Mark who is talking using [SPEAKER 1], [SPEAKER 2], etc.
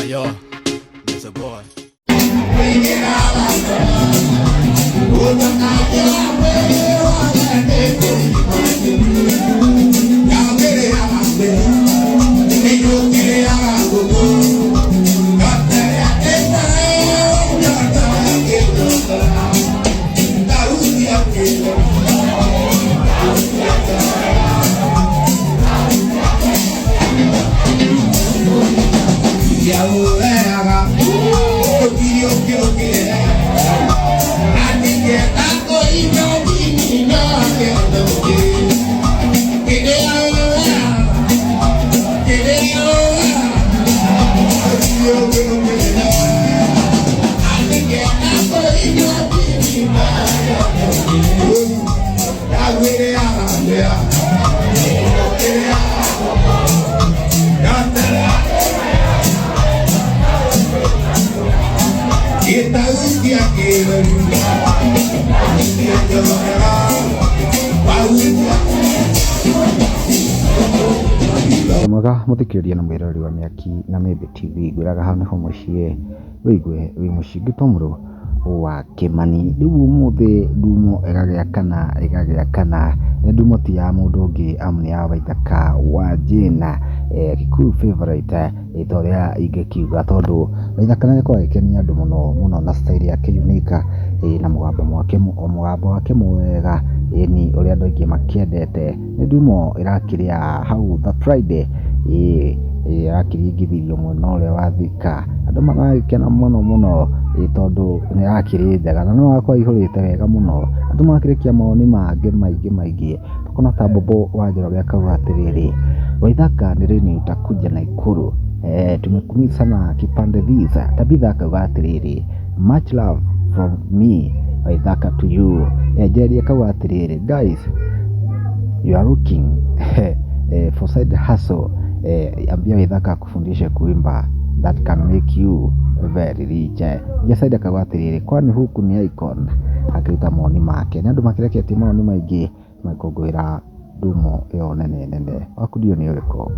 [SPEAKER 1] Yo, it's a boy.
[SPEAKER 2] Mwega mũthikĩrĩria na mwĩroreri wa Mĩaki na Mĩmbi TV, ngwĩraga hau nĩho mũciĩ wĩigue wĩ mũciĩ ngĩtwo wa Kĩmani. Rĩu ũmũthĩ ndumo ĩgagĩakana ĩgagĩakana, ndumo ti ya mũndũ ũngĩ amu nĩ ya Waithaka wa Jane, Kikuyu favourite ta ũrĩa ingĩkiuga tondũ Waithaka nĩ agĩkoragwo agĩkenia andũ mũno mũno na style yake unique na mũgambo wake mwega ĩni ũrĩa andũ aingĩ makĩendete. Nĩ ndumo ĩrakĩrĩa hau The Friday ĩĩ ĩrakĩringithirio mwena ũrĩa wa Thika. Andũ maragĩkena mũno mũno tondũ nĩ ĩrakĩrĩ njega na no ĩrakorwo ĩihũrĩte wega mũno. Andũ magakĩrekia mawoni mangĩ maingĩ maingĩ. Tũkona ta Bobo wa Njoroge akauga atĩrĩrĩ, Waithaka ni lini utakuja Nakuru? Tumekumiss sana kipande visa. Tabitha akauga atĩrĩrĩ, much love from me Waithaka to you. Njeri akauga atĩrĩrĩ, guys you are looking for side hustle, ambia Waithaka akufundishe kuimba that can make you very rich. Jasaid akauga atĩrĩrĩ, kwani huku ni icon? Akĩruta mawoni make. Nĩ andũ makĩreketie mawoni maingĩ magĩkũngũĩra ndumo ĩyo nene nene. Waku ndiũĩ nĩ ũrĩkũ?